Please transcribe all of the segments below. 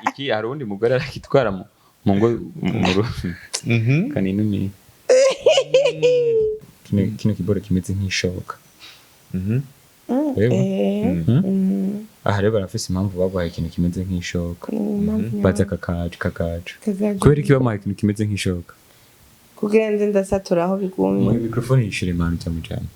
Iki hari uwundi mugore arakitwara mu ngo mu rugo kaninumi. Kino kiboro kimeze nk'ishoka. Rero aha rero barafise impamvu baguhaye ikintu kimeze nk'ishoka. Impamvu. Baza kakaje kakaje. Kakaje. Kubera iki bamuhaye ikintu kimeze nk'ishoka? Kugira nze ndasatura aho bigumye. Muri microphone yishira impano cyane cyane.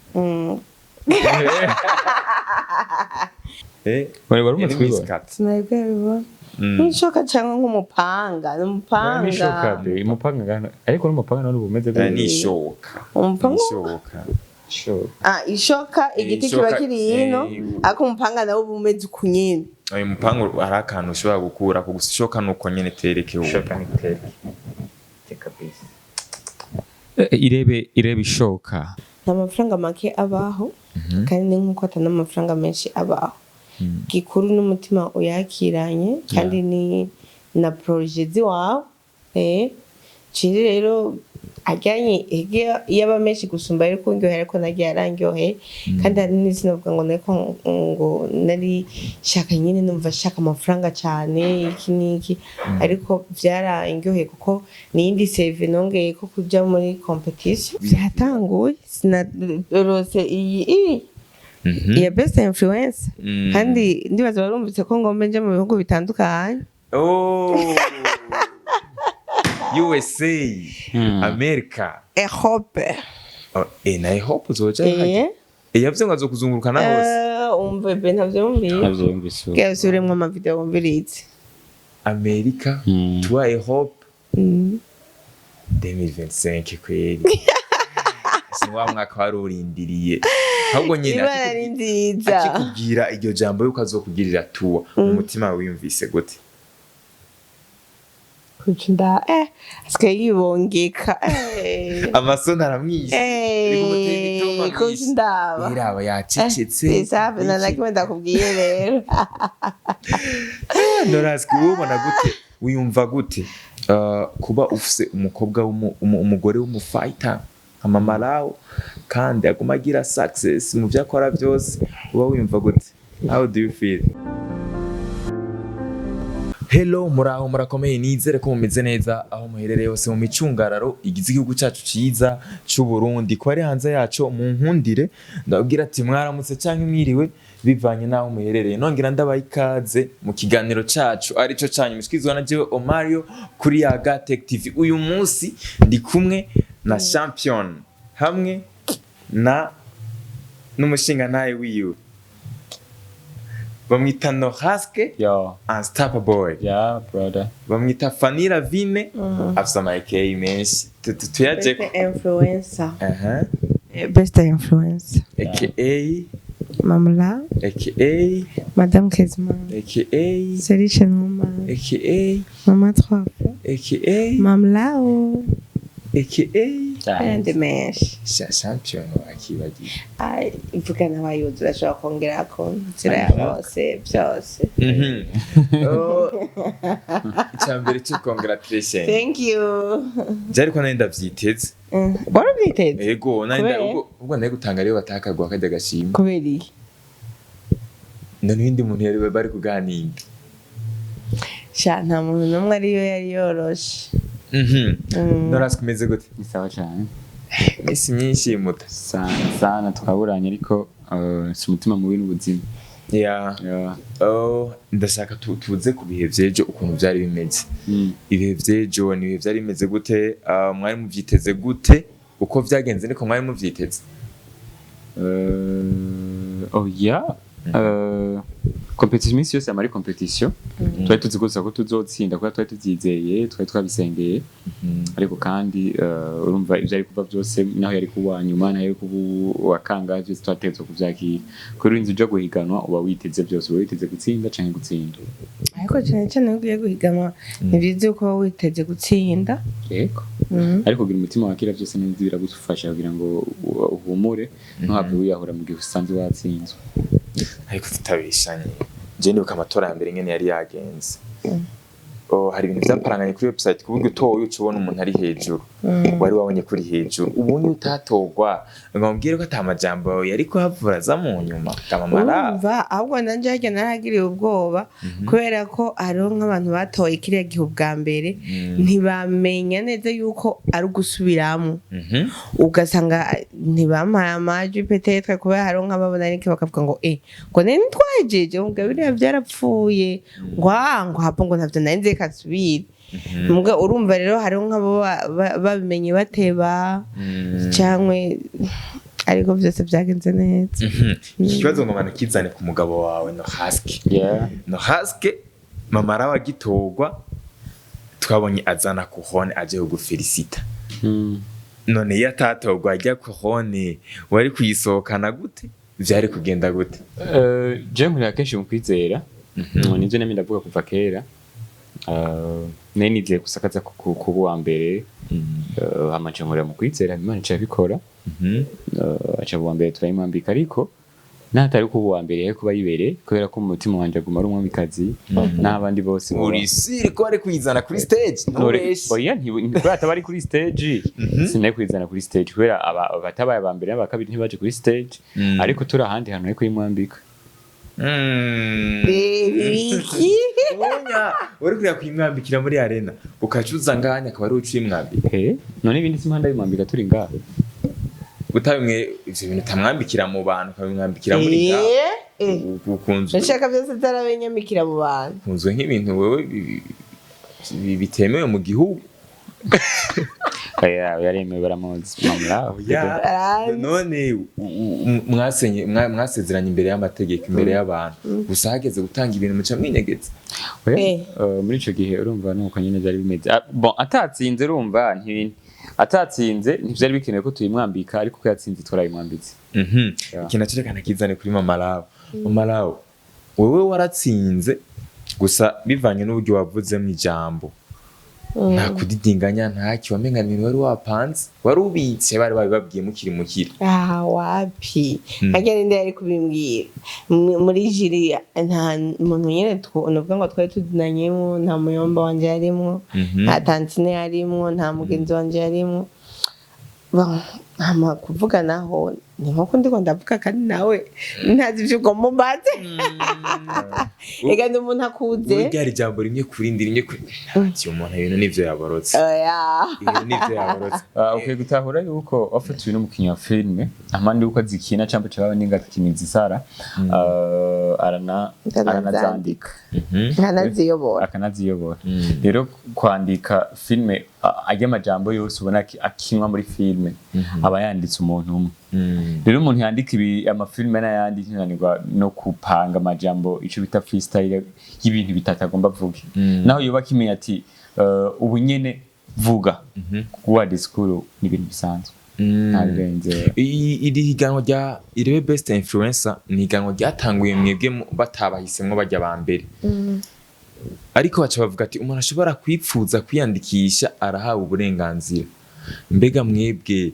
Wari umaze kubibona? Sinari bwabibona nk'ishoka cyangwa nk'umupanga, ni umupanga. N'ishoka be, umupanga ngana, ariko n'umupanga none uba umeze gute? Ni ishoka. Umupanga. Ishoka. Ishoka. Ah, ishoka, igiti kiba Ishoka, kiri hino, ariko umupanga nawo uba umeze uku nyene. Uyu mupanga hari akantu ushobora gukura gusa, ishoka nuko nyene tereke ubu. Ishoka ni tereke kabisa. Irebe irebe ishoka. Nta mafaranga make abaho, kandi ni nk'uko atari n'amafaranga menshi abaho. Gikuru n'umutima uyakiranye, kandi ni na projet ziwawe. Ciri rero ajyanye iyo aba menshi gusumba ari kundyohera, ariko nagiye arandyoheye. Kandi hari n'izinavuga ngo nariko ngo nari shaka nyine, numva shaka amafaranga cyane, iki n'iki, ariko byarandyoheye kuko niyindi seve nongeye ko kuja muri competition byatanguye, sinarose iyi iya best influence. Kandi ndibaza barumvise ko ngomba nje mu bihugu bitandukanye. Oh. USA, America. Europe. Oh, na Europe uzoja hajya. Yavuze ngo azokuzungurukana hose. Umve be, ntavyumviye. Navyo yumvise ubu. Bwira usubiremwo amavideo wumvirize. America, toi Europe 2025 kweli. Si wa mwaka wari urindiriye. Ahubwo nyine Imana ni nziza. Akikubwira iryo jambo yuko azokugirira tour, mu mutima wiyumvise gute? Kuca nda asigaye yibongeka. Amasoni aramwishe. Uri kumutera imitoma Kuca myinshi. ndaba. Iraba yacecetse. Safi, nta na kimwe ndakubwiye rero. Norasike, ubona gute, wiyumva gute kuba ufise umukobwa umugore w'umufighter nka Mama Lao, kandi aguma agira success mu byo akora byose? Uba wiyumva gute? How do you feel? Hello, muraho, murakomeye? Nizere ko mumeze neza aho muherereye hose mu micungararo igize igihugu cyacu ciza c'u Burundi. Ko ari hanze yaco, mu nkundire ndababwira ati mwaramutse canke mwiriwe, bivanye n'aho muherereye. Nongera ndabaha ikaze mu kiganiro cacu arico canyu mushyikirizwa na jewe Omario kuri Yaga Tech TV. Uyu munsi ndi kumwe na champion hamwe na n'umushingantahe wiwe, bamwita Nohaske Yo. Unstoppable. Yeah, brother. Bamwita Fanny Lavine, afise ama AKA menshi. Tuyajeko. Best influencer. Aha. Best influencer. AKA Mamla. AKA Madame Kezman. AKA Solution Woman. AKA Mama Trois. AKA Mamlao. AKA Ayandi menshi. Champion akibagiye. Ai, mvuga n'abayuzi urashobora kongerako inzira ya bose byose. Oh, icya mbere cyo, congratulation. Thank you. Je ariko nari ndavyiteze. Warabyiteze? Ego, nari Kubera? Ubwo nari gutanga rero batakaguha kajya gashimwe. Kubera iki? None undi muntu yari bari kuganira? Sha, nta muntu n'umwe ariyo yari yoroshe. Norasi, kumeze gute? Ni sawa cyane. Iminsi myinshi muta. Sana sana, twaburanye, ariko si umutima mubi n'ubuzima. Yeah. Yeah. Oh, ndashaka tuze ku bihe vy'ejo, ukuntu vyari bimeze. Ibihe vy'ejo ni ibihe vyari bimeze gute? Mwari muvyiteze gute? Uko vyagenze niko mwari muvyiteze? Oh yeah. Competition iminsi yose yama ari competition. Twari tuzi gusa ko tuzotsinda kubera twari tuvyizeye, twari twabisengeye, ariko kandi urumva ivyo ari kuva byose, naho yari kuba nyuma, naho yari kuba uwa kangahe, byose twategerezwa kuvyakira. Kubera urinze uja guhiganwa, uba witeze byose, uba witeze gutsinda canke gutsindwa. Ariko cyane cyane iyo ugiye guhiganwa, ni byiza yuko uba witeze gutsinda. Yego, ariko kugira umutima wakira byose neza biragufasha kugira ngo uhumure, ntuhave wiyahura mu gihe usanze watsinzwe. Ariko tutabishanye, je ndibuka amatora ya mbere ingene yari yagenze. Oh, hari ibintu vyaparanganye kuri website ku buryo utoye uca ubona umuntu ari hejuru, wari wabonye kuri hejuru, ubonye utatorwa, ngo mbwire ko ata majambo yari kuhavura aza mu nyuma kamamara. Urumva, ahubwo nanje harya naragiriye ubwoba, kubera ko hariho nk'abantu batoye kiriya gihe ubwa mbere, ntibamenya neza yuko ari ugusubiramwo, ugasanga ntibampaye amajwi, peut-être kubera hariho nk'ababona ariko bakavuga ngo ngo nari ntitwahejeje, ngo biriya byarapfuye, ngo ah, ngo hapo, ngo ntavyo nari nzi, reka nsubire. Muga urumva rero hariho nk'abo babimenye bateba cyangwa, ariko byose byagenze neza. Iki kibazo ngo banakizane ku mugabo wawe no haske. Yeah. No haske mama arawe agitorwa, twabonye azana couronne aje kugufelicita. None iyo atatorwa, ajya couronne wari kuyisohokana gute? Vyari kugenda gute? Je nkurira kenshi mu kwizera, nivyo namye ndavuga kuva kera. Nari nizeye gusa kaza kuba uwa mbere. Hama nca nkorera mu kwizera, Imana ica irabikora. Aca uwa mbere, turayimwambika, ariko natari kuba uwa mbere yari kuba yibereye, kubera ko mu mutima wanje aguma ari umwamikazi n'abandi bose Uri sûr ko wari kuyizana kuri stage? Ntubeshe. Oya, kubera ataba ari kuri stage, sinari kuyizana kuri stage, kubera abatabaye aba mbere n'aba kabiri ntibaje kuri stage, ariko turi ahandi hantu nari kuyimwambika. Iki? Onya, wari kuriya kuyimwambikira muri arena, ukacuza nganya akaba ari ucimwambika. None ibindi si impanda yimwambika turi ngaho? Utabimwe ivyo bintu utamwambikira mu bantu, ukabimwambikira muri ngaho. Ukunzwe Ndashaka byose atarabenyamikira mu bantu. Ukunzwe nk'ibintu wewe bitemewe mu gihugu. Oya, yaremewe, baramuzi mamura. Ya, Baranzi. none mwasezeranye imbere y'amategeko, imbere y'abantu, gusa hageze gutanga ibintu muca mwinyegetse. Oya, muri ico gihe urumva nuko nyene vyari bimeze. Bon, atatsinze, urumva atatsinze ntivyari bikenewe ko tuyimwambika, ariko ko yatsinze twarayimwambitse. Ya. Ikintu cerekana kizane kuri Mama Love. Mama Love, wewe waratsinze, gusa bivanye n'uburyo wavuzemo ijambo, nta kudidinganya, ntaki wamenga ibintu wari wapanze, wari ubitse, bari babibabwiye mukiri mukiri? Ah, wapi. Harya ninde yari kubimbwira? Muri jury nta muntu nyene nuvuga ngo twari tuzinanyemwo, nta muyomba wanje yarimwo, nta tantine yarimwo, nta mugenzi wanje yarimwo. Bon, hama kuvuga naho ni nko ndiko ndavuga, kandi nawe ntazi ivyo ugomba umbaze. Ega ndi umuntu akuze. Burya hari ijambo rimwe kurindi, rimwe kuri ati umuntu ibintu nivyo yaborotse. Oya. Ibintu nivyo yaborotse. Ukwiye gutahura yuko wafatiwe n'umukinyi wa filime, amande yuko azikina cyangwa cyaba ninga akina izisara, arana aranazandika. Nkanaziyobora. Akanaziyobora. Rero kwandika filime, arya amajambo yose ubona akinwa muri filime, aba yanditse umuntu umwe. Rero umuntu yandika ibi amafilime n'ayandi ntinanirwa no kupanga amajambo, ico bita freestyle y'ibintu bitatu agomba avuge, naho yoba akimenya ati ubu nyene vuga kuwa discours, ni ibintu bisanzwe, nta birenze. Iri higanwa rya Irebe Best Influencer ni higanwa ryatanguye mwebwe batabahisemwo bajya ba mbere, ariko baca bavuga ati umuntu ashobora kwipfuza kwiyandikisha arahawe uburenganzira. Mbega mwebwe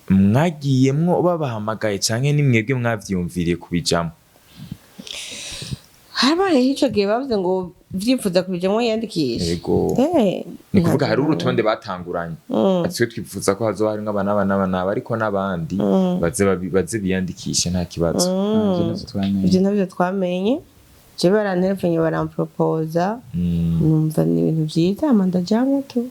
mwagiyemwo babahamagaye, canke ni mwebwe mwavyiyumviriye kubijamwo? Habayeho ico gihe bavuze ngo vyifuza kubijamwo yiyandikisha. Yego. Ni kuvuga hari urutonde batanguranye, ati twe twifuza ko hazoba harimwo aba n'aba n'aba n'aba, ariko n'abandi baze biyandikishe, nta kibazo. Ivyo navyo twamenye. Ivyo navyo twamenye. Je barantelefone, barampropoza, numva ni ibintu vyiza, hama ndajamwo tu.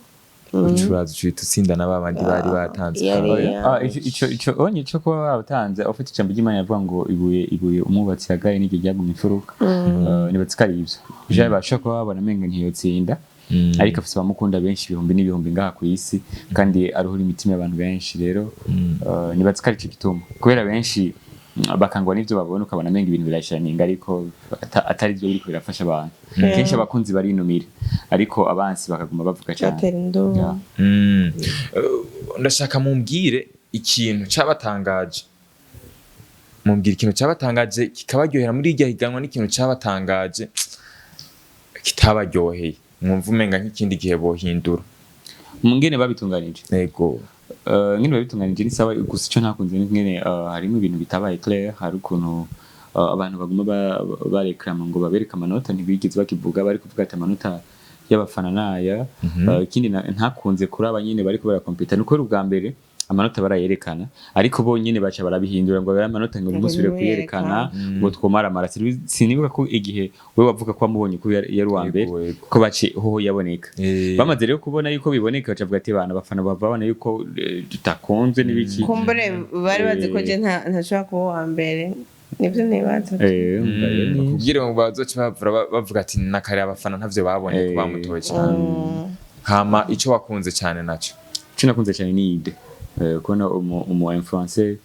Ucuraza ucihita utsinda na babandi bari batanze. Yari- Ico onye ico kuba batanze, ufite ijambo ry'Imana yavuga ngo ibuye umwubatsi yagaye n'iryo ryagumye imfuruka. Nibatse ko ari ivyo je bashobora kuba babona amenga ntiyotsinda, ariko afise abamukunda benshi, ibihumbi n'ibihumbi ngaha ku isi, kandi aruhura imitima y'abantu benshi. Rero nibatse ko ari ico gituma, kubera benshi bakangwa n'ivyo babona, ukabona amenga ibintu birashaninga, ariko atari vyo biriko birafasha abantu. Kenshi abakunzi barinumira, ariko abansi bakaguma bavuga cane. Batera induru. Yeah. Ndashaka mumbwire ikintu cabatangaje, mumbwire ikintu cabatangaje kikabaryohera muri irya higanwa, n'ikintu cabatangaje kitabaryoheye, mwumva umenga nk'ikindi gihe bohindura. Mu ngene babitunganije? Yego. Ngene babitunganije ni sawa, gusa icyo ntakunze ni ngene harimo ibintu bitabaye clair. Hari ukuntu abantu baguma bareklama ngo babereke amanota, ntibigeze bakivuga. Bari kuvuga ati amanota y'abafana naya. Ikindi ntakunze kuraba nyine bariko barakompeta, nuko ari ubwa mbere amanota barayerekana, ariko bo nyine baca barabihindura ngo amanota ngo Ngo ntimusubire kuyerekana, ntimuyerekane. ngo twomaramara. Sinibuka ko igihe we wavuga ko wamubonye ko yari uwa mbere, Yego, yego. ko bace hoho yaboneka. Bamaze rero kubona yuko biboneka, baca bavuga ati bana abafana bava babona yuko tutakunze n'ibiki. Kumbure bari bazi ko je ntashobora kuba uwa mbere, nibyo nibaza. Umva rero Kugira ngo bazoce bavura bavuga ati nakare abafana ntavyo babonye ko bamutoye cyane. Hama ico wakunze cyane naco? Icyo nakunze cyane ni idée. Kubona umu influencer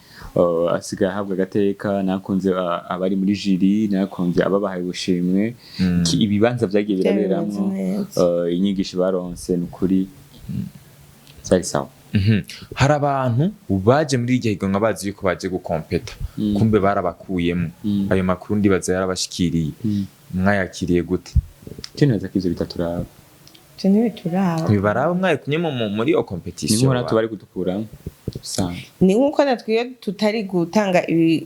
asigaye ahabwa agateka. Nakunze abari muri jury, nakunze ababahaye ubushimwe. Ibibanza byagiye Byari biraberamwo, bimeze neza. Inyigisho baronse, ni ukuri byari sawa. Hari abantu baje muri iryo higanwa bazi yuko baje gukompeta, kumbe barabakuyemo. Ayo makuru ndibaza yarabashikiriye. Mwayakiriye gute? Icyo nibaza ko ivyo bitaturaba. Ivyo ntibituraba. Ntibibaraba, mwari kumwe muri iyo Ni competition. nk'uko natwe bari kudukuramo usanga. Ni nk'uko natwe iyo tutari gutanga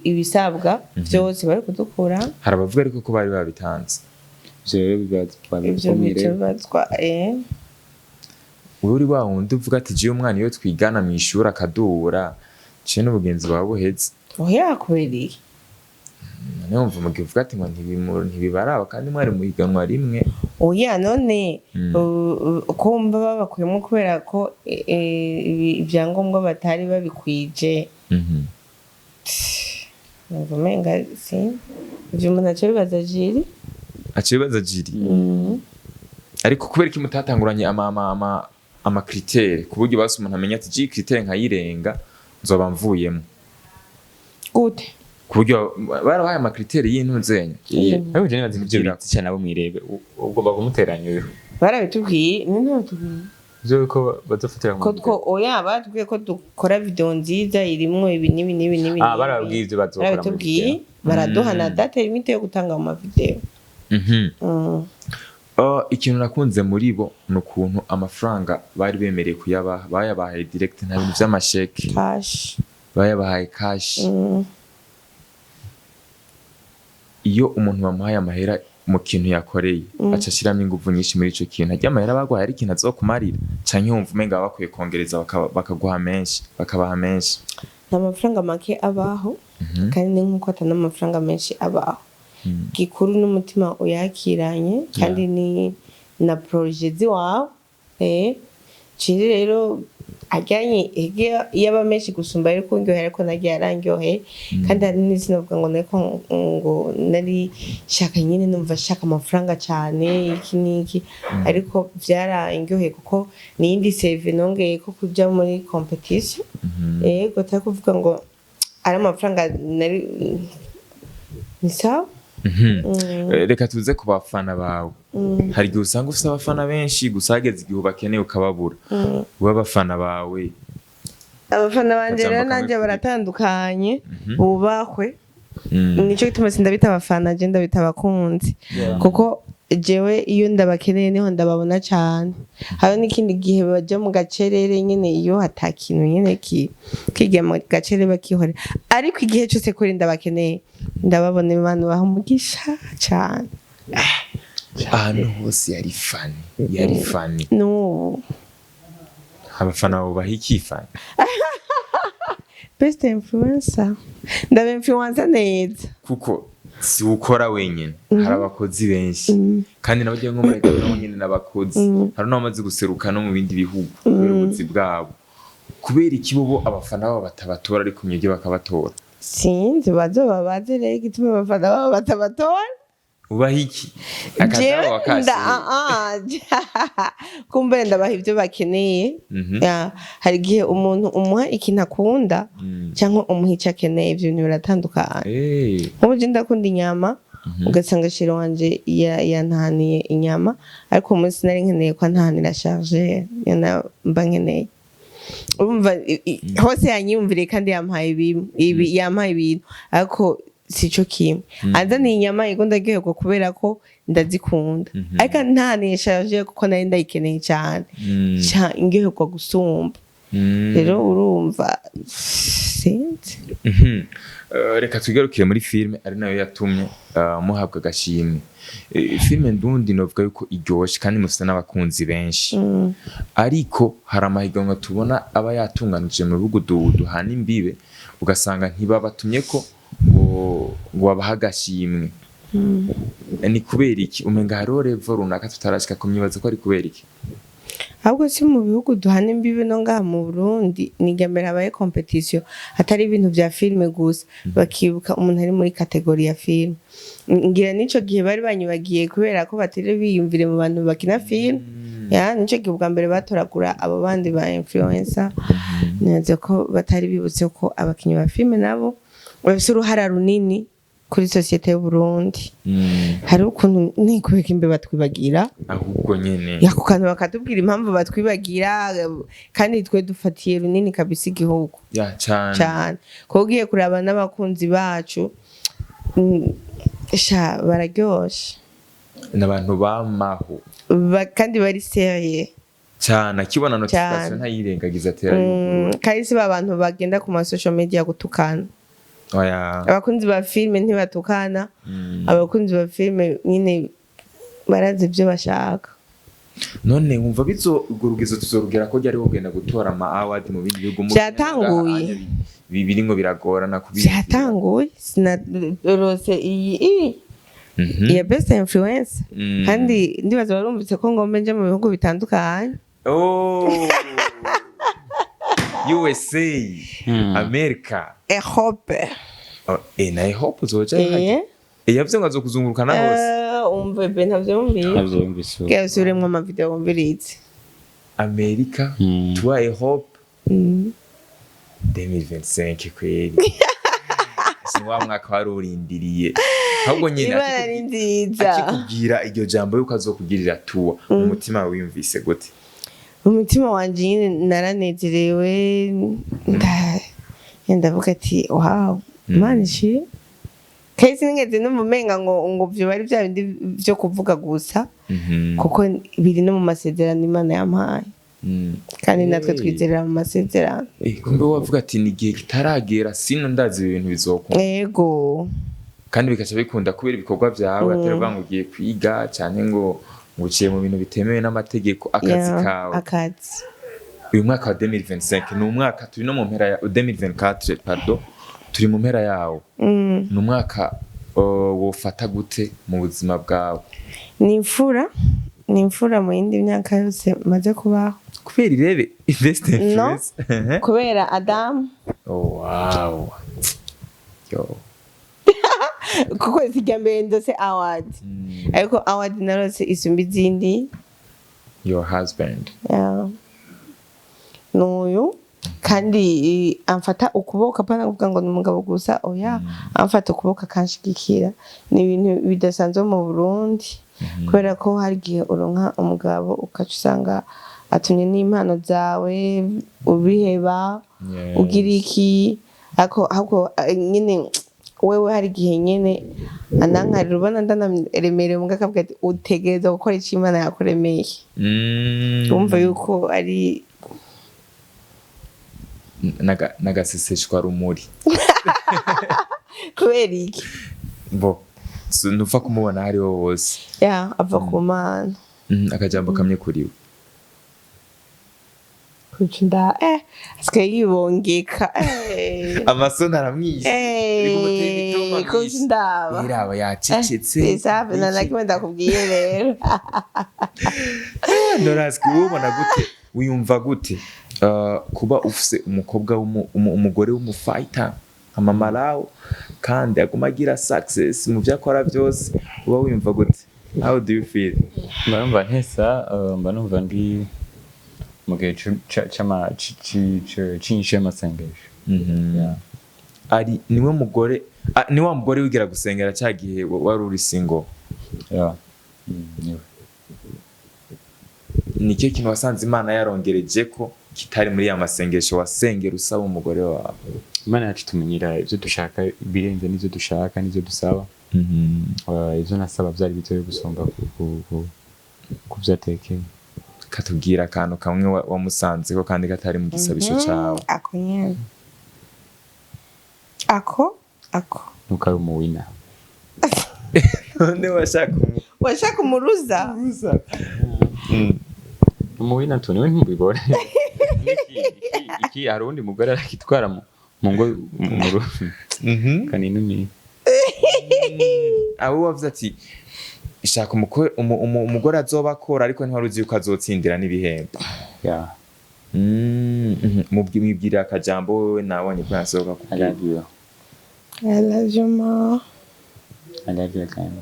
ibisabwa byose bari kudukura. Hari abavuga ariko ko bari babitanze. Ivyo rero biba Ivyo bikomeye. bicubazwa. Wowe uri wa wundi uvuga ati jewe umwana iyo twigana mu ishuri akadubura, ciye n'ubugenzi buba buheze. Oya, kubera iki? None wumva mu gihe uvuga ati ngo ntibibaraba kandi mwari mu higanwa rimwe. Oya, none ko wumva babakuyemo kubera ko ibyangombwa batari babikwije? Numva umenga si ivyo umuntu aca bibaza jury. Aca bibaza jury. Ariko kubera ko mutatanguranye ama critères, ku buryo basi umuntu amenya ati ji critère nkayirenga nzoba mvuyemo? Gute? Ku buryo barabahaye ama critères y'intuzenya. Ariko je nibaza ivyo biti cyane abo mwirebe ugomba kumuteranya uyu. Barabitubwiye, ni ntibatubwiye. Ivyo yuko bazofatira Ko two, oya, batubwiye ko dukora video nziza irimwo ibi n'ibi n'ibi n'ibi Ah, n'ibi. barababwiye ivyo bazokora muri Barabitubwiye, video. baraduha na date limite yo gutanga mu mavideo. Ikintu nakunze muri bo ni ukuntu amafaranga bari bemereye kuyabaha, bayabahaye direct, nta bintu vy'amasheke. Cash. Bayabahaye cash. Iyo umuntu bamuhaye amahera mu kintu yakoreye, aca ashiramo inguvu nyinshi muri ico kintu. Arya amahera baguhaye ari ikintu azokumarira, canke wumva umenga baba bakwiye kongereza bakaguha menshi, bakabaha menshi? Nta mafaranga make abaho, kandi ni nk'uko ata n'amafaranga menshi abaho. Gikuru n'umutima uyakiranye, kandi ni na projet ziwawe. Ciri rero ajyanye ege yaba menshi gusumba ari kundyohera, ariko nagiye arandyoheye. Kandi hari n'izinavuga ngo nariko ngo nari shaka nyine, numva shaka amafaranga cyane, iki n'iki, ariko byarandyoheye kuko ni iyindi CV nongeye ko kuja muri competition. Yego, atari kuvuga ngo ari amafaranga nari, ni sawa. Reka tuze ku bafana bawe. Hari igihe usanga ufite abafana benshi, gusa hageze igihe ubakeneye ukababura. Wowe abafana bawe? Abafana banje Akajambo rero kamwe nanje kuri- baratandukanye, bubahwe. Nico gituma sindabita abafana, je ndabita abakunzi, kuko jewe iyo ndabakeneye niho ndababona cyane. Hari n'ikindi gihe baja mu gacerere nyene, iyo ata kintu nyene kigiye mu gacerere bakihorera, ariko igihe cyose kuri ndabakeneye ndababona. Imana baha umugisha cyane. Ahantu hose yari Fanny, yari Fanny. N'ubu. Abafana bawe baha iki Fanny? Best influencer, ndaba influencer neza. Kuko si ukora wenyine, hari abakozi benshi, kandi nabo nko muri nabo nyine n'abakozi. Hari n'abamaze guseruka no mu bindi bihugu kubera ubuzi bwabo. Kubera iki bo abafana babo batabatora, ariko mwebwe bakabatora? Sinzi, bazobabaze rero igituma abafana babo batabatora. Ubaha iki? Jewe Akazabo wakasiye. Kumbe ndabaha ibyo bakeneye. Ya, hari igihe umuntu umuha ikintu akunda cyangwa umuha icyo akeneye, ibyo bintu biratandukanye. Nk'ubu je ndakunda inyama, ugasanga chéri wanje yantahaniye inyama, ariko uwo munsi nari nkeneye ko antahanira chargeur, niyo mba nkeneye. Urumva hose yanyiyumviriye kandi yampaye ibi, yampaye ibintu, ariko sico kimwe anzaniye inyama. Yego, ndaryoherwa kubera ko ndazikunda, ariko ntahaniye chargeur kuko nari ndayikeneye cyane, ndyoherwa gusumba. Rero urumva Sinzi. Reka twigarukire muri filime, ari nayo yatumye muhabwa agashimwe. Filime ndundi novuga yuko iryoshe kandi mufite n'abakunzi benshi, ariko hari amahiganwa tubona aba yatunganije mu bihugu duhana imbibe, ugasanga ntibabatumye ko ngo babahe agashimwe. Ni kubera iki umenga hariho level runaka tutarashika ku myibaza ko ari kubera iki? Ahubwo si mu bihugu duhana imbibe, no ngaha mu Burundi ni irya mbere habaye compétition atari ibintu vya filime gusa, bakibuka umuntu ari muri catégorie ya filime. Ngira n'ico gihe bari banyubagiye kubera ko batari biyumvire mu bantu bakina filime ya nico gihe ubwa mbere batoragura abo bandi ba influencer. Nibaza ko batari bibutse ko abakinyi ba filime nabo bafise uruhara runini kuri société y'u Burundi. Hari ukuntu nikubeka imbe batwibagira. Ahubwo nyene. Ako kantu bakatubwira impamvu batwibagira, kandi twe dufatiye runini kabisa igihugu. Ya, cane. Cyane, kuko ugiye kuraba n'abakunzi bacu, sha bararyoshe. N'abantu bamaho. Kandi bari sérieux. Cyane, akibona notification Cane. ntayirengagiza, atera yugurura. Kandi si ba bantu bagenda ku ma social media gutukana. Oya. Abakunzi ba filime ntibatukana. Abakunzi ba filime nyine barazi ibyo bashaka. None wumva bizo urwo rugezo tuzorugera ko ryari kugenda gutora ama award mu bindi bihugu Vyatanguye. Biringo biragorana kubiyumvira. Vyatanguye, sinarose iyi iya best influence. Kandi ndibaza barumvise ko ngomba nje mu bihugu bitandukanye. Oh. USA, America. Europe. Oh, na Europe uzoja. Yavuze ngo azokuzungurukana hose. Umve be, ntavyumvise. Ntabyo yumvise ubu. Bwira usubiremwo amavideo wumvirize. America, toi Europe. 2025 kweri si wa mwaka wari urindiriye, ahubwo nyine Imana ni nziza. Akikubwira iryo jambo yuko azokugirira tuwa, mu mutima wiyumvise gute? Umutima wanje nyine naranezerewe, ndavuga ati: "Wow, Imana ishimwe." Kandi sinigeze numva umenga ngo vyoba ari bya bindi vyo kuvuga gusa, kuko biri no mu masezerano Imana yampaye. Kandi natwe twizerera mu masezerano. Kumbe wavuga ati ni igihe kitaragera, sino ndazi ibi bintu bizokunda. Yego. Kandi bigaca bikunda kubera ibikorwa byawe, atari uvuga ngo ugiye kwiga cyane, ngo uciye mu bintu bitemewe n'amategeko, akazi kawe. Akazi. Uyu mwaka wa 2025 ni umwaka turi no mu mpera ya 2024, pardon, turi mu mpera yawo. Ni umwaka wofata gute mu buzima bwawe? Ni imfura, ni imfura mu yindi myaka yose maze kubaho. Kubera irebe invest No. influence. Kubera Adamu. Oh wow, yo. Kuko sijya mbere ndose award, ariko award narose isumba izindi. Your husband. Yeah. N'uyu kandi amfata ukuboko, apana kuvuga ngo ni umugabo gusa, oya, amfata ukuboko akanshigikira, ni ibintu bidasanzwe mu Burundi, kubera ko hari igihe uronka umugabo ukaca usanga atumye n'impano zawe ubiheba. Ugira iki, ariko ahubwo nyine wewe hari igihe nyine anankarira, ubona ndanaremerewe, mbwa akavuga ati: "Utegereza gukora icyo Imana yakuremeye." Wumva yuko ari N'agaseseshwa rumuri. Kubera iki? Bo ntupfa kumubona aho ariho hose. Ya, ava ku Mana. Akajambo kamwe kuri we. Kuca nda asigaye yibongeka. Amasoni aramwishe. Kuca ndaba. Iraba yacecetse. Safi, na nakimwe ndakubwiye rero. Noraski, wowe ubona gute, wiyumva gute kuba ufise umukobwa umugore w'umufayita nka Mama Lawo, kandi aguma agira success mu byo akora byose? Uba wiyumva gute? How do you feel? Mba numva ntesa, mba numva ndi mu gihe c'inyishu y'amasengesho. Yeah. Ari niwe mugore, ni wa mugore wigira gusengera cya gihe wari uri single? Yeah. Niwe. Ni cyo kintu wasanze Imana yarongereje ko kitari muri ya masengesho wasengera usaba umugore wawe? Imana yacu tumenyera ibyo dushaka birenze n'ibyo dushaka n'ibyo dusaba. Ibyo nasaba byari bitoye gusumba ku byo atekeye. Katubwira akantu kamwe wamusanzeho kandi katari mu gisabisho cawe. Ako nyene. Ako ako. Nuko ari umuwina. None washaka Washaka umuruza. Umuruza. Umuwina tu niwe ntimubibone. Iki hari uwundi mugore arakitwara mu ngo mu rugo kaninumi. Abo wavuze ati shaka umugore azoba akora, ariko ntiwari uzi yuko azotsindira n'ibihembo. Yeah. Mwibwirira akajambo wewe, nabonye ko yasohoka I kubwira. love you. I love you ma. I love you kandi.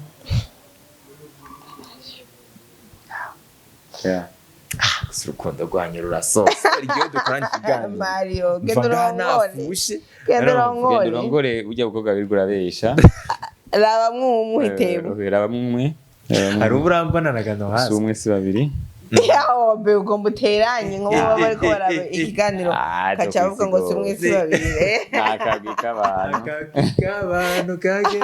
Yeah. Gusa urukundo rwanyu rurasosa igihe dukoranye ikiganiro. Mario, Mva genda ngaha urongore. nafushe. Genda urongore. Genda urongore ujya bukobwa wirirwa urabesha. Raba mwumuhitemo. Raba mumwe. Hari uburambana na gano Si hasi. umwe si babiri. Yaho be ugomba uteranye nko baba bariko baraba ikiganiro, Ah, kaca bavuga ngo si umwe si babiri. Ni akagwi k'abantu. Akabanu kage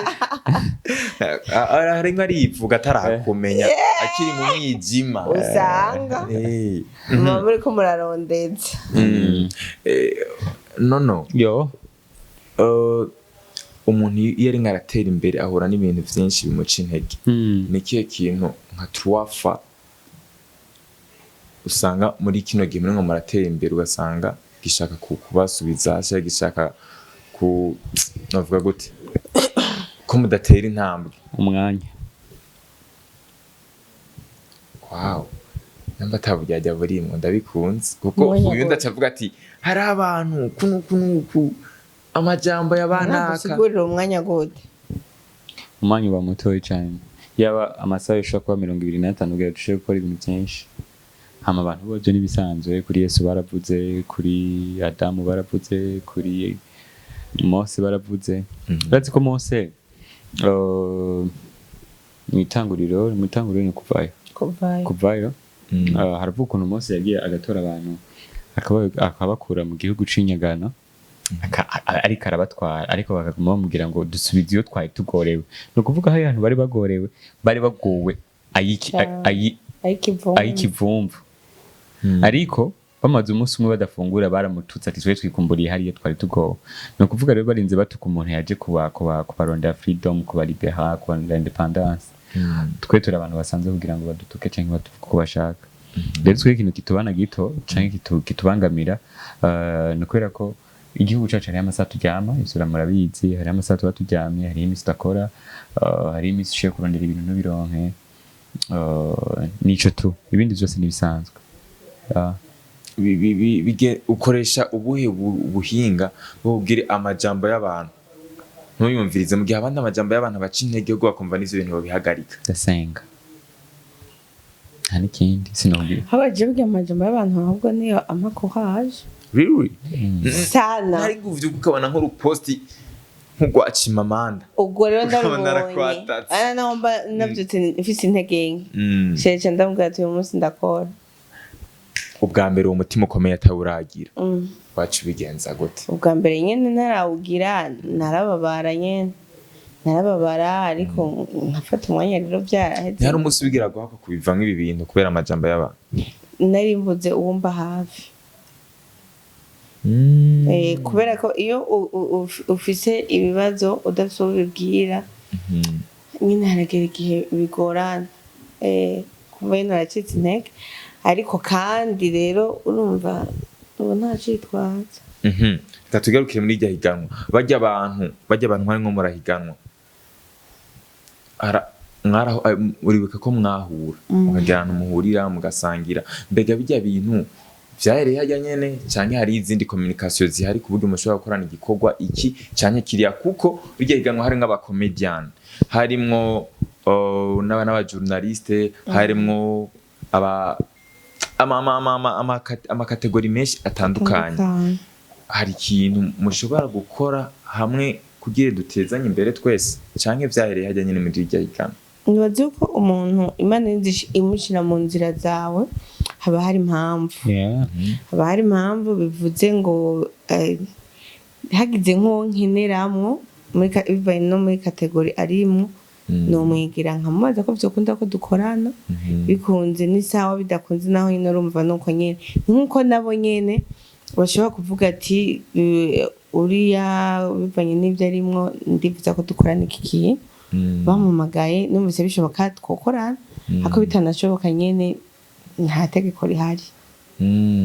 hari nk'arivuga atarakumenya akiri mu mwijima. Usanga muba muriko murarondeza. Nono. Yo. Umuntu iyo ari aratera imbere ahura n'ibintu byinshi bimuca intege. Ni ikihe kintu nka tuwafa usanga muri kino gihe muri ngo muratera imbere ugasanga gishaka kubasubiza hasi, gishaka ku navuga gute ko mudatera intambwe? Umwanya. Wow, namba ataburyarya burimwo, ndabikunze kuko Umwanya uyu gute? ndacavuga ati hari abantu kuno kunuku amajambo y'abanaka. Gusigurira umwanya gute? Umwanya uba mutoya cyane, yaba amasaha ushobora kuba 25 kugira dushobore gukora ibintu byinshi. Hama abantu bose n'ibisanzwe, kuri Yesu baravuze, kuri Adamu baravuze, kuri Mose baravuze. Urazi ko Mose, mu itanguriro ni kuvayo. Kuvayo. Kuvayo. Haravuga ukuntu Mose yagiye agatora abantu akabakura mu gihugu c'inyagano, ariko arabatwara, ariko bakaguma bamubwira ngo dusubize iyo twari tugorewe. Ni ukuvuga hari abantu bari bagorewe, bari bagowe Cyane. Ayikivumvu. Ayikivumvu, ariko bamaze umunsi umwe badafungura baramututse ati twe twikumburiye hariya twari tugowe. Ni ukuvuga rero barinze batuka umuntu yaje kubarondera freedom, kubalibera, kubarondera independence. Twe turi abantu basanzwe kugira ngo badutuke canke batuvuge uko bashaka. Rero twe ikintu kitubana gito canke kitubangamira, ni ukubera ko igihugu cacu hariho amasaha turyama, ivyo murabizi, hariho amasaha tuba turyamye, hariho imisi tudakora, hariho imisi ushoboye kurondera ibintu ntubironke, nico tu, ibindi vyose nibisanzwe. Ukoresha ubuhe buhinga bwo kubwira amajambo y'abantu ntuyumvirize, mu gihe abandi amajambo y'abantu baca intege ubwo bakumva n'ivyo bintu babihagarika? Ndasenga, nta n'ikindi sinobwira. Habaje bwira amajambo y'abantu, ahubwo niyo ampa courage. Really? Sana. Ntari kuvyuka ukabona nk'uruposti nk'urwa Chimamanda. Ubwo rero Ukabona ndarubonye. arakwatatse. Ana naho mba navyutse mfise intege nke, sheje ndamubwira ati uyu munsi ndakora. Ubwa mbere uwo mutima ukomeye atawuragira, wacu ubigenza gute? Ubwa mbere nyene ntarawugira, narababara nyene, narababara, ariko nkafata umwanya rero byaraheze. Ntihari umunsi ubigira guhakwa kubivamwo ibi bintu kubera amajambo y'abantu? Nari mbuze uwumba hafi. Kubera ko iyo ufise ibibazo udafise uwo ubibwira, nyine haragera igihe bigorana. Kuva nyine uracitse intege, ariko kandi rero urumva ubu nta citwazo. Reka tugarukire muri irya higanwa. Barya abantu mwari nko murahiganwa, uribuka ko mwahura mukagira ahantu muhurira mugasangira? Mbega bijya bintu vyahereye harya nyene, canke hari izindi communication zihari ku buryo mushobora gukorana igikorwa iki canke kiriya? Kuko birya higanwa harimwo abacomedian, harimwo n'abajournaliste, harimwo aba ama amacatégories menshi atandukanye. Hari ikintu mushobora gukora hamwe kugira dutezanye imbere twese, canke vyahereye harya nyene muri irya higanwa? Nibaza yuko umuntu Imana imushyira mu nzira zawe haba hari impamvu. Haba hari impamvu, bivuze ngo hagize nk'uwo nkeneramwo bivanye no muri catégorie arimwo, nomwigira nkamubaza ko vyokunda ko dukorana. Bikunze ni sawa, bidakunze naho nyine urumva nuko nyene, ni nkuko nabo nyene bashobora kuvuga ati Uriya bivanye n'ibyo arimwo, ndifuza ko dukorana iki kintu. Bampamagaye numvise bishoboka twokorana, ariko bitanashoboka nyene nta tegeko rihari.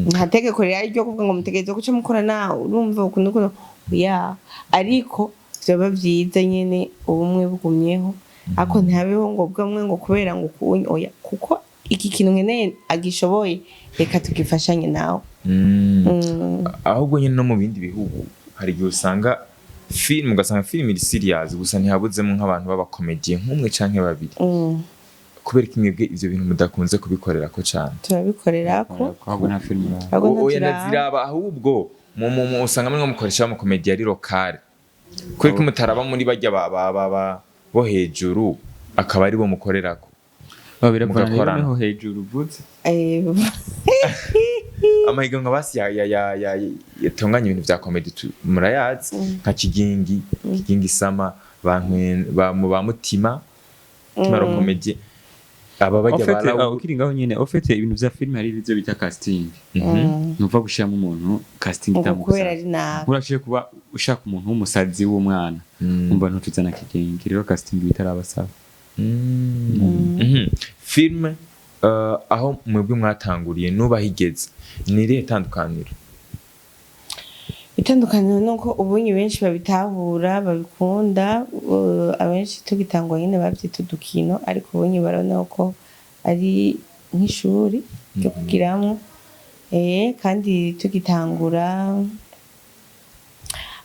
Nta tegeko rihari ryo kuvuga ngo mutegerezwa guca mukorana, urumva ukuntu ukuntu ya, ariko vyoba vyiza nyene ubumwe bugumyeho, ariko ntihabeho ngo bwamwe ngo kubera ngo ukunye, oya, kuko iki kintu nkeneye agishoboye, reka tugifashanye nawe. Ahubwo nyine no mu bindi bihugu hari igihe usanga film, ugasanga film iri serious, gusa ntihabuzemo nk'abantu b'abakomediye nk'umwe canke babiri. Kubera ko mwebwe ivyo bintu mudakunze kubikorera ko cane? Turabikorera ko. Ahubwo nta filime uraba. Ahubwo Oya, ntaturaba. Ndaziraba, ahubwo usanga mwe mukoresha amakomedi ari locale. Kubera ko mutaraba muri barya ba bo hejuru, akaba ari bo mukorerako? Ba, biravana rero. Mugakorana. Niho hejuru uvutse. Amahiganwa basi yatunganya ibintu vya comedy murayazi, nka Kigingi, Kigingi Sama, ba Mutima Mutima Comedy, aba bajya Au fait, ba ukiri ngaho nyene, au fait, ibintu vya filime hari ibyo bita casting. Nuva gushiramo umuntu casting Ngo kubera itamugusa. ari nabi. Urashoboye kuba ushaka umuntu w'umusazi w'umwana, umva ntutuzana Kigingi, rero casting bitarabasaba. Filme aho mwebwe mwatanguriye nuba higeze, ni irihe tandukaniro? Itandukaniro ni uko ubunye benshi babitahura, babikunda. Abenshi tugitangwa nyine bavyita udukino, ariko ubunye barabona ko ari nk'ishuri ryo kugiramwo. Kandi tugitangura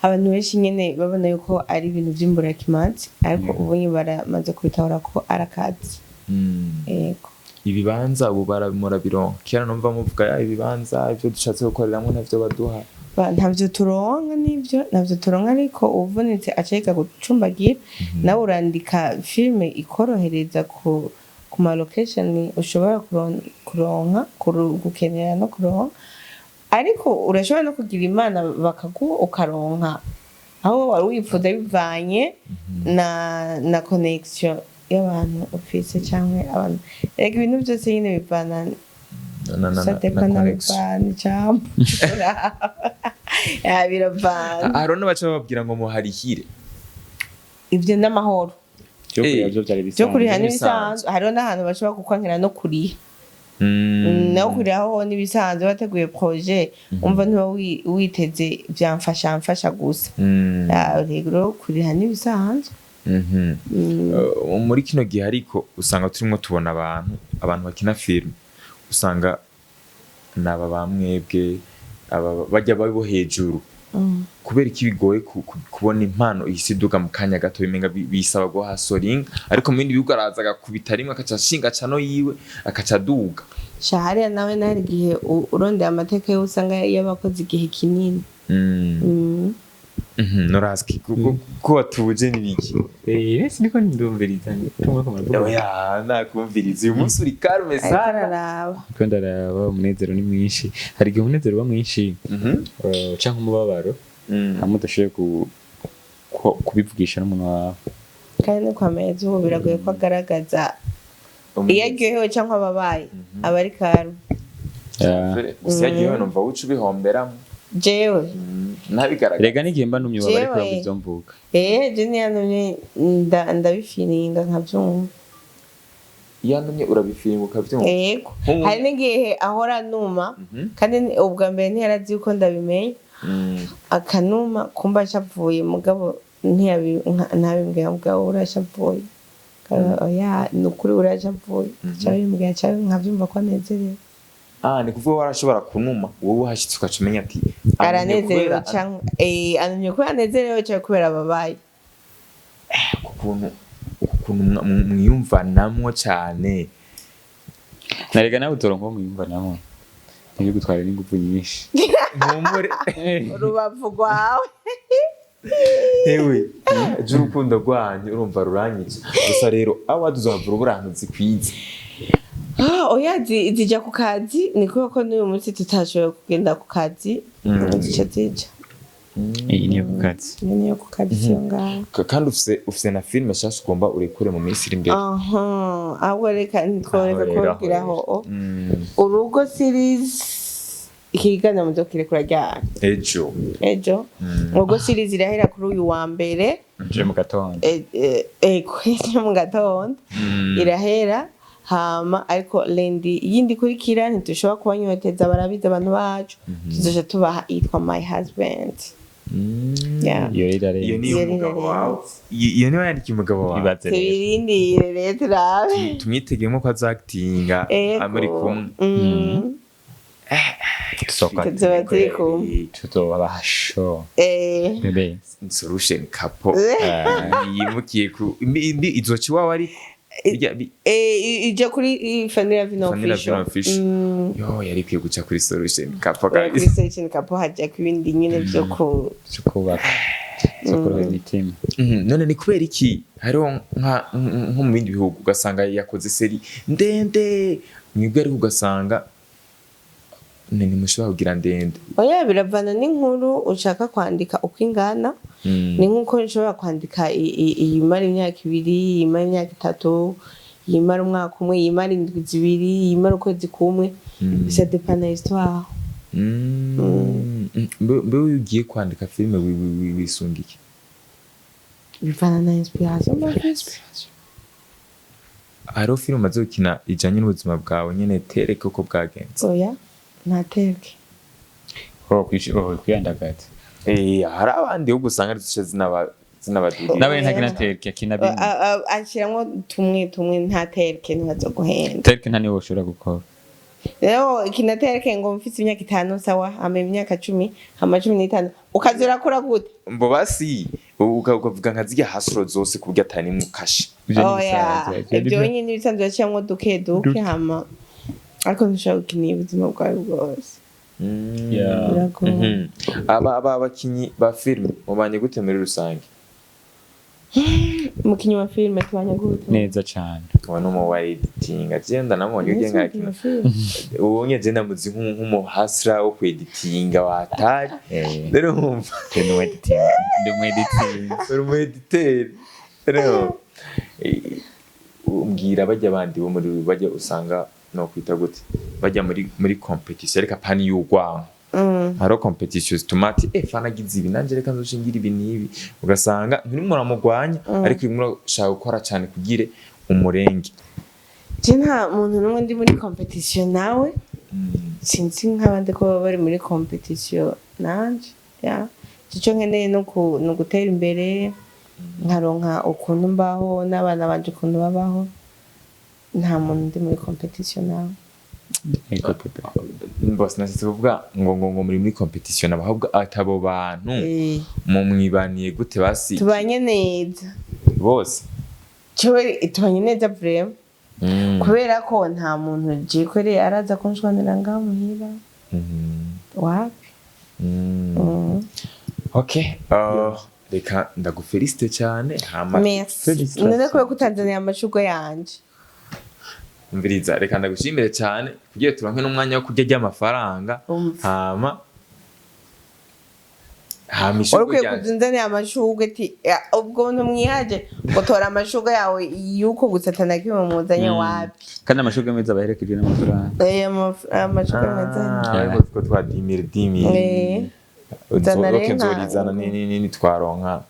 abantu benshi nyene babona yuko ari ibintu vy'imburakimazi, ariko ubunye baramaze kubitahura ko ari akazi. Yego. Ibibanza ubu murabironka? Kera numva muvuga ya ibibanza, ivyo dushatse gukoreramwo ntavyo baduha. Ntavyo turonka, nivyo, ntavyo turonka, ariko uwuvunitse aca yiga gucumbagira. Nawe urandika filime ikorohereza ku ma location ushobora kuronka, gukenera no kuronka, ariko urashobora no kugira Imana bakaguha ukaronka aho wari wifuza, bivanye na connection y'abantu ufise canke abantu. Erega ibintu byose nyine bivana na ça dépend na connection. N'abivana ijambo. Ya, biravana. Hari n'abaca bababwira ngo muharihire. Ivyo n'amahoro. Byo kuriha Eh, byo byari Byo kuriha bisanzwe. n'ibisanzwe. Hariho n'ahantu bashobora kukwankira no kuriha. Naho kuriha ho n'ibisanzwe, bateguye projet, umva ntiba witeze vyamfasha mfasha gusa. Ya, rero kuriha n'ibisanzwe. Muri kino gihe ariko usanga turimo tubona abantu bakina filime, usanga naba bamwebwe aba bajya babo hejuru. Kubera iki bigoye kubona impano ihise iduga mu kanya gato? Bimenga bisaba guhasoringa, ariko mu bindi bihugu araza agakubita rimwe, akaca ashinga cano yiwe, akaca aduga. Sha, hariya nawe nari igihe urondeye amateka yo usanga y'abakoze igihe kinini. Noraski ko watuje n'ibiki? Eh, siniko ndumviriza tumwe ko muravuga. Oya, nakumviriza, uyu munsi uri calme Ariko sana. araraba. Ndiko ndaraba, umunezero ni mwinshi. Hari igihe umunezero uba mwinshi canke umubabaro, hamwe udashoboye kubivugisha n'umuntu wawe. Kandi no kwa meza ubu biragoye ko agaragaza iyo aryohewe cyangwa ababaye, aba ari calme. Gusa iyo aryohewe numva wuca ubihomberamo. Jewe? Ntabigaragaza. Rega n'igihe mba numye ubabare Jewe. kubera ivyo mvuga. Je niyanumye ndabifiringa nkavyumva. Iyo anumye urabifiringa ukavyumva? Yego. Nk'ubu- Hari n'igihe ahora anuma, kandi ubwa mbere ntiyarazi yuko ndabimenya. Akanuma kumva ashavuye, mugabo ntabimbwira. Mugabo urashavuye? Oya, ni ukuri urashavuye, aca bimbwira, aca nkavyumva ko anezerewe. Ah, ni kuvuga warashobora kunuma, wowe uhashitse ugaca umenya ati anumye Aranezerewe kubera canke anumye kubera anezerewe canke kubera ababaye. Ukuntu mwiyumvanamwo cane. Narega nawe utoronka uwo mwiyumva namwe, ntibigutware n'inguvu nyinshi. Nkumure. Urubavu rwawe. Ewe, ejo urukundo rwanyu urumva ruranyica gusa. Rero awa tuzohavura uburantu zikwize. Ah, oya, zija ku kazi, ni kubera ko n'uyu munsi tutashoboye kugenda ku kazi. Zica zija. Iyi niyo ku kazi. Iyo niyo ku kazi, siyo ngaho. Kandi ufise na filime shasha ugomba urekure mu minsi iri imbere. Aha, ahubwo reka ntitworeka Aho rero, aho kubabwiraho. rero. Urugo series. Ikiganiro muzokirekura ryari? Ejo. Ejo. Ubwo series irahera kuri uyu wa mbere. Nje mu gatondo. Ejo mu gatondo irahera. Hama ariko lundi yindi ikurikira ntidushobora kubanyoteza, barabizi abantu bacu, tuzoca tubaha yitwa My Husband. Yeah. Iyo rero Iyo irarenze. niyo Iyo umugabo ni wawe, iyo niyo yandikiye umugabo wawe? Ibaze rero. Tubirindire rero turabe. Tumwitegemo ko azakitinga muri kumwe. Tuzoka Tuzoba turi kumwe. Tuzobaha show. Bebe. Solution Couple yimukiye ku izoca iwawe ariko Ija kuri Fanny Vino Fanny Official. Vino Official. Yo yari ikwiye guca kuri Solution Couple Oya, kuri kabisa. Solution Couple hajya ku ibindi nyine byo ku Cyo kubaka, cyo kuroha imitima. None ni kubera iki hariho nko mu bindi bihugu ugasanga yakoze série ndende, mwebwe ariko ugasanga ntimushobora kugira ndende? Oya, biravana n'inkuru ushaka kwandika uko ingana. Ni nk'uko nshobora kwandika iyimara imyaka 2, iyimara imyaka 3, iyimara umwaka umwe, iyimara indwi 2, iyimara ukwezi kumwe. Ça dépend na histoire. Mbe iyo ugiye kwandika filime wisunga iki? Bivana na inspiration mba mfise. Hariho filime umaze gukina ijanye n'ubuzima bwawe nyene, tereke uko bwagenze? Oya, ntatereke. Oh, kwiyandagaza. Hari abandi ahubwo usanga ari zica zinabadurira. Nawe ntakina tereke, akina bimwe. Ashiramwo tumwe tumwe, ntatereke, ntibazoguhenda. Tereke nta niwe ushobora gukora. Rero kinatereke ngo mfise imyaka 5, sawa, hama imyaka 10, hama 15, ukaza urakora gute? Mbo basi ukavuga nka zirya hasuro zose ku buryo atari nimwe ukashe. Ivyo ni Oya. ibisanzwe. Ivyo Ibyo nyine ibisanzwe, baciyamwo duke duke, hama ariko ntushobora gukinira ubuzima bwawe bwose. Yeah. Biragoye. Aba abakinyi ba filime mubanye gute muri rusange? Umukinyi wa filime tubanye gute? Neza cane. Uwo ni umu wa editing, agenda namubonye ugiye Umukinyi nkakina. wa filime. Uwo nye je ndamuzi nk'umu hustler wo kweditinga watari. Rero wumva Je ndi umu editing, ndi umu editing. Uri umu editeur rero, umbwira bajya bandi bo muri bajya usanga no kwita gute, bajya muri competition ariko apani y'urwanko. Hariho competition zituma ati fana agize ibi, nanje reka nzoshingira ibi n'ibi, ugasanga ntirimo muramugwanya ariko urimo urashaka gukora cyane kugire umurenge. Je nta muntu n'umwe ndi muri competition nawe. Sinzi nk'abandi ko baba bari muri competition nanje. Ya, icyo nkeneye ni ugutera imbere, nkaronka ukuntu mbaho n'abana banje ukuntu babaho. Nta muntu ndi muri competition nawe. Ego bebe. Bose nashatse kuvuga ngo muri competition ahubwo atabo bantu mu mwibaniye gute basi? Tubanye neza. Bose? Jewe tubanye neza vraiment, kubera ko nta muntu jikoreye araza kunshwanira ngaho muhira. Wapi. Okay, reka ndagufelicite cyane hama Merci. Félicitations. None kubera ko utanzaniye amashurwe yanje? Umviriza, reka ndagushimire cyane kugira turonke n'umwanya wo kurya ry'amafaranga. Umva. Hama Wari ishurwe ukwiye ryanje kuzunzanira amashurwe ti ya, ubwo ntumwihaje ngo tora amashurwe yawe yuko gusa atanakimwe muzanye. Wapi. Kandi amashurwe meza baherekejwe n'amafaranga. Amashurwe meza. Ah, ariko two twa 10 000 10 000. Zana rero Nzorizana nitwaronka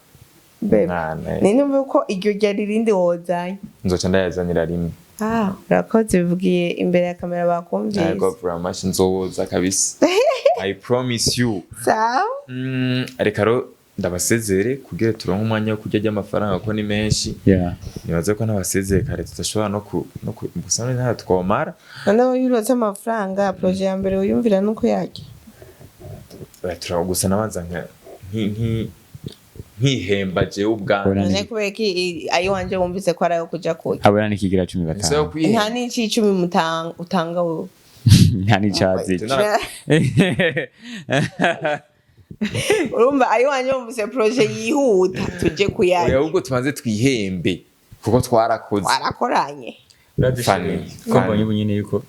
Bebe. umwana. Ni numva ko iryo ryari irindi wozanye. Nzoca ndayazanira rimwe. Ah, urakoze, bivugiye imbere ya kamera bakumvise. Yego, vraiment nzoza kabisa, I promise you. Sawa. Reka rero ndabasezere kugira turonke umwanya wo kurya ry'amafaranga kuko ni menshi. Nibaze ko ntabasezeye kare tudashobora no ku gusa none ntayo twomara. Noneho iyo urose amafaranga, projet ya mbere wiyumvira nuko yarya? Gusa nabanza nkihemba jewe ubwanjye. Abona None kubera ko ayiwanje wumvise ko ari ayo kuja kurya? Abona n'ikigira cumi Ese yo batanu. Nta kwihemba. n'icicumi utanga wowe. Nta n'icazi. Urumva ayiwanje wumvise projet yihuta tuje Oya, kuyarya. ahubwo tubanze twihembe kuko twarakoze. Twarakoranye. Funny. Ko mbonye ubu nyene yuko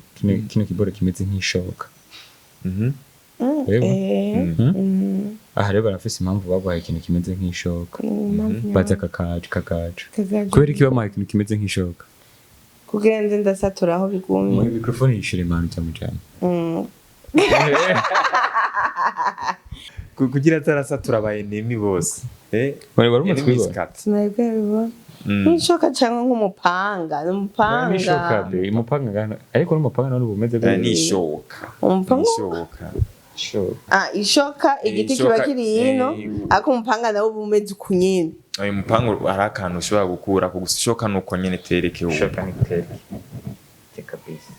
kino kiboro kimeze nk'ishoka. Reba. Aha rero barafise impamvu baguhaye ikintu kimeze nk'ishoka. Baza kakaje kakaje. Kagaje. Kubera iki bamuhaye ikintu kimeze nk'ishoka? Kugira nze ndasatura aho bigumye. Muri microphone yishura impano cyane cyane. Kugira zarasatura aba enemy bose, eh. Wari umaze Enemies kubibona? cut. Sinabwo yabibona nk'ishoka cyangwa nk'umupanga, ni umupanga. N'ishoka be, umupanga ngana, ariko n'umupanga none uba umeze Eh, ni ishoka. Umupanga. Ni ishoka. Ishoka. Ah, ishoka, igiti kiba Ishoka, kiri hino, ariko umupanga nawo uba umeze uku nyine. Uyu mupanga hari akantu ushobora gukura ku gusa, ishoka nuko nyene tereke ubu. Ishoka ni tereke kabisa.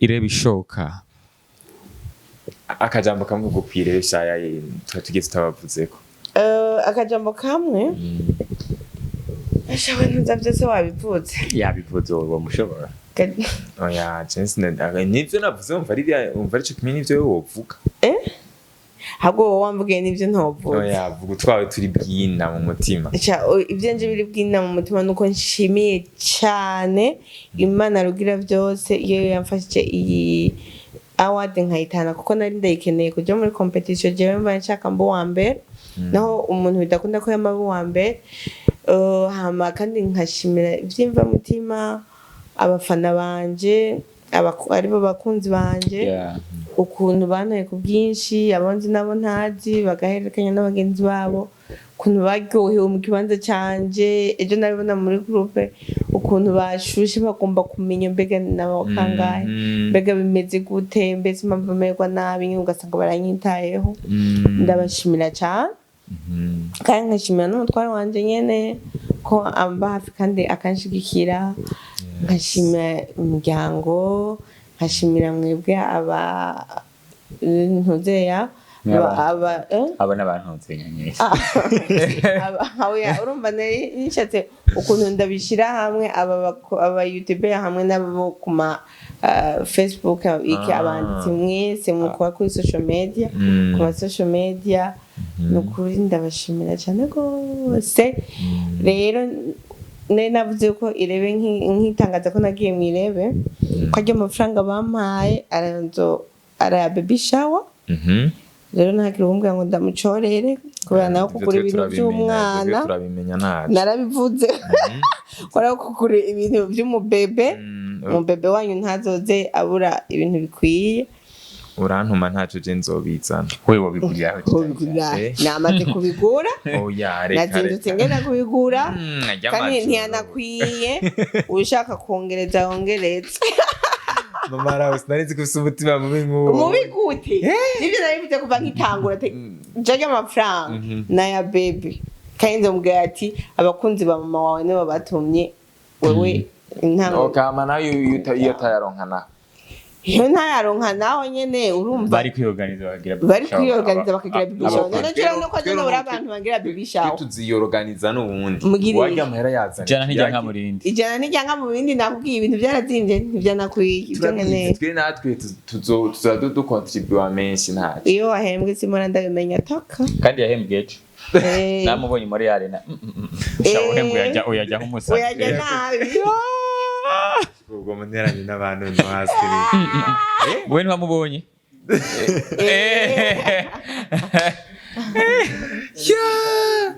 Irebe ishoka. Akajambo kamwe ko kwirebe shaya tuba tugiye tutabavuzeko. Akajambo kamwe. Asha, ntuza byose wabivuze. Yabivuze, wowe mushobora. Oya, jensi nivyo navuze, umva ari umva arico kimwe n'ivyo wewe wovuga. Eh? Ahubwo wowe wamvugiye n'ibyo ntovuze. Oya, vuga utwawe turi bwina mu mutima. Ca, ibyo nje biri bwina mu mutima nuko nshimiye cyane Imana rugira byose iyo yamfashije iyi award nkayitana, kuko nari ndayikeneye kuja muri competition. Jewe mba nshaka mba uwa mbere, naho umuntu bidakunda ko yama aba uwa mbere. Hama kandi nkashimira ivy'imvamutima abafana banje, aribo bakunzi banje, ukuntu bantoye ku bwinshi, abonzi nabo ntazi, bagahererekanya n'abagenzi babo, ukuntu baryohewe mu kibanza canje ejo nabibona muri groupe, ukuntu bashushe bagomba kumenya mbega nabo kangahe, mbega bimeze gute, mbese impamvu merwa nabi nyine, ugasanga baranyitayeho. Ndabashimira cyane. Kandi nkashimira n'umutware wanje nyene ko amba hafi kandi akanshigikira, nkashimira umuryango, nkashimira mwebwe aba ntuzeya aba eh? Aba n'abantu nyine. Oya, urumva nari nishatse ukuntu ndabishyira hamwe, aba youtuber hamwe n'abo ku ma Facebook, iki, abanditsi mwese mukora kuri social media, ku ma social media. Ni ukuri ndabashimira cyane rwose. Rero nari navuze ko irebe nkitangaza ko nagiye mu irebe, ko aryo amafaranga bampaye aranzo araya baby shower. Rero ntagire uwumbwira ngo ndamucorere, kubera nawe kugura ibintu by'umwana. Turabimenya ntaco. Narabivuze ko nawe kugura ibintu by'umubebe, umubebe wanyu ntazoze abura ibintu bikwiye. Urantuma ntaco, je nzobizana. We wabigurira aho? Kubigura. Eh. Namaze kubigura. Oya, reka. Nazindutse Reka. ngenda kubigura. Arya Kandi amajoro. ntiyanakwiye, ushaka kongereza wongereze. Mama rawe, sinari nzi ko ufise umutima mubi nk'uwo. Mubi gute? Nibyo narivuze kuva nkitangura ati jya amafaranga n'aya baby, kandi nzamubwira ati abakunzi ba mama wawe nibo batumye wewe intango. Okama nayo iyo utayaronka naho. Iyo ntayaronka naho nyene, urumva. Bari kwiyoganiza bakagira Bari kwiyoganiza bakagira baby shower. None jya nuko Twero nubura abantu bagira baby shower. Tuziyorganiza n'ubundi. Mugire Warya amahera yazana. Jana ntijya nka murindi. Ijana nijyanga mu bindi, nakubwiye ibintu byarazimbye, ntibyanakwiye ibyo nkeneye. Twe natwe tuza dukontribuwa menshi ntacyo. Iyo wahembwe simora ndabimenya toka. Kandi yahembwe ejo. Eh. Namubonye muri arena. Uhembwe uyajya uyajya nk'umusazi. Uyajya nabi. Ubwo muneranye n'abantu no hasi. We ntiwamubonye? Eh. Yeah.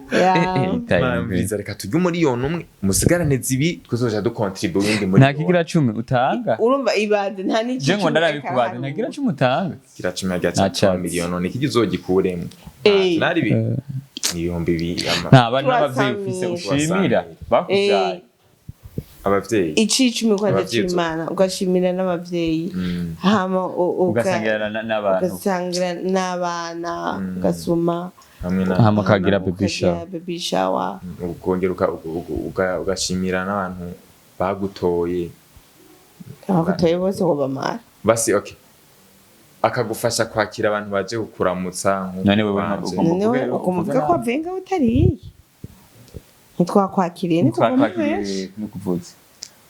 Mviriza, reka turye 1 miliyoni musigarane zibiri, twe tuzoja dukontribuwa uwundi Nta miliyoni. kigira cumi utanga. Urumva ibaze, nta n'iki. Je ngo ndarabikubaze, nta kigira cumi utanga. Kira cumi rya Nta cya chance. miliyoni none kiki uzogikuremo? Eh. Nari bi ibihumbi bibiri ama Nta bari n'abavyeyi ufise ushimira bakuvyaye? Abavyeyi. Icicumi kwanza Abavyeyi. c'Imana, ugashimira n'abavyeyi, hama Ugasangira n'abantu. Ugasangira n'abana, ugasoma. Hamwe na Hama ukagira baby ukagira shower. Baby shower. Ukongera ugashimira n'abantu bagutoye. Abagutoye bose ngo bamara. Basi okay, akagufasha kwakira abantu baje kukuramutsa nk'uko None wewe banje. ugomba Noneho ugomba uvuge uvuga ko nabi. wavuye ngaho utariye, ntitwakwakiriye, ni kuvamo benshi. Twakwakiriye n'ukuvuza.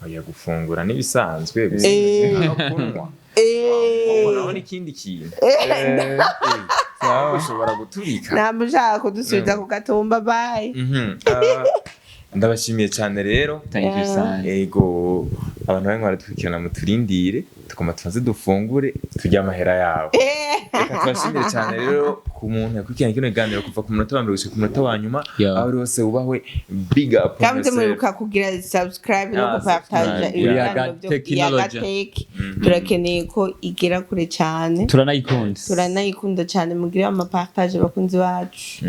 Oya, gufungura n'ibisanzwe gusa no kunywa. Ubwo n'ikindi kintu ushobora guturika. Ntabwo ushaka kudusubiza ku gatumba, bayi. Ndabashimiye cyane rero. Thank you Yeah. sana. Ego, abantu barimo baradukurikirana, muturindire. Tugomba tubanze dufungure, turye amahera yabo. Reka tubashimire cyane rero ku muntu yakurikiranye kino kiganiro kuva ku munota wa mbere gushika ku munota wa nyuma. Yeah. Aho uri hose wubahwe, big up on Kandi yourself. mwibuka kugira subscribe no Ah, gupartaja subscribe. ibiganiro byo Technology. Yagatech. Turakeneye ko igera kure cyane. Turanayikunda. Turanayikunda cyane. Mugire amapartage, abakunzi bacu.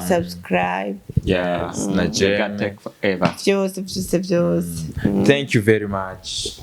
Subscribe. Yes, na j'aime. Yagatech forever. Byose byose byose. Thank you very much.